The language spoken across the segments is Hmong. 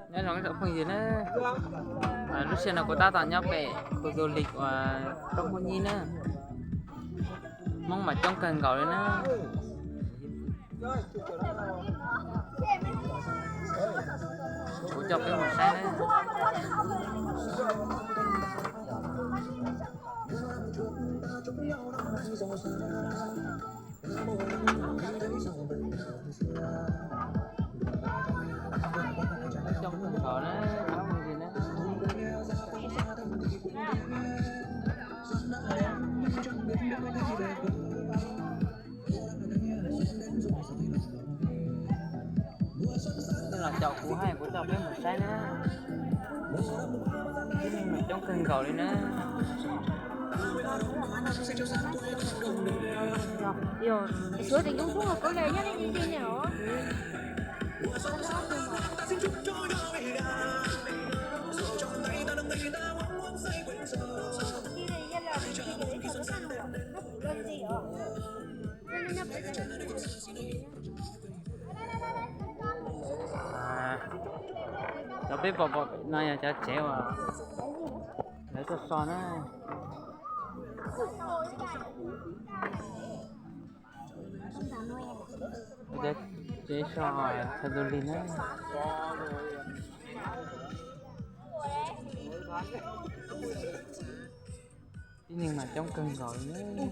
Nyob zoo ib tsoom phooj ywg na, lub sij hawm no kuv tab tom nyob pem khu du lịch uas Roob Hmoob Nyib na. Hmoob mas coob kawg nkaus li na. Kuv coj peb mus saib na. Coob kawg nkaus na, cov phooj ywg na. Los caum kuv hais kuv coj peb mus saib na. Coob kawg nkaus li na. Suav tseem coob coob kawg li nyob nej ti ne os. Cov peb pom pom no yog cov tsev uas lawv tuaj so na. Cov tsev so txhua tus li na. Tib neeg mas coob kawg nkaus li na.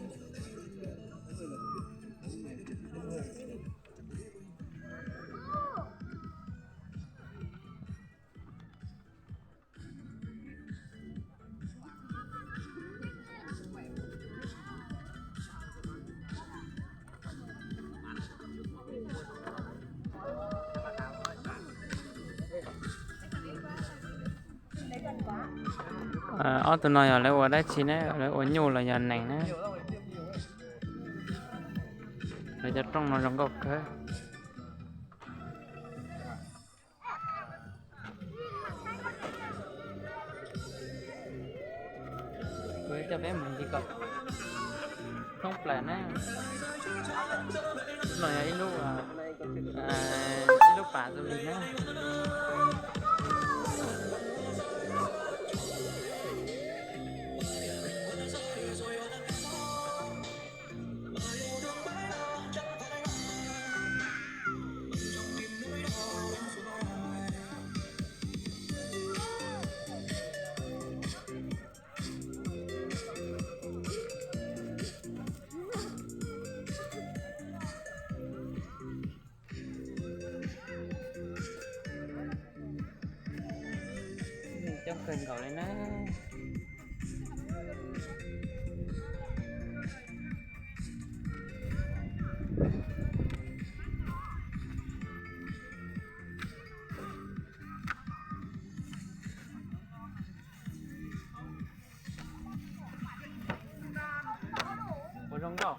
Ob tug no yog lawv ua dab tsi ne? Lawv ua nyuj los yog nees ne? Lawv cov rooj no zoo nkauj kawg. Kuv coj peb mus ncig kom thoob plaws na. No yog ib lub, ib lub pas du lịch na. Coob kawg nkaus li na. Ua zoo nkauj.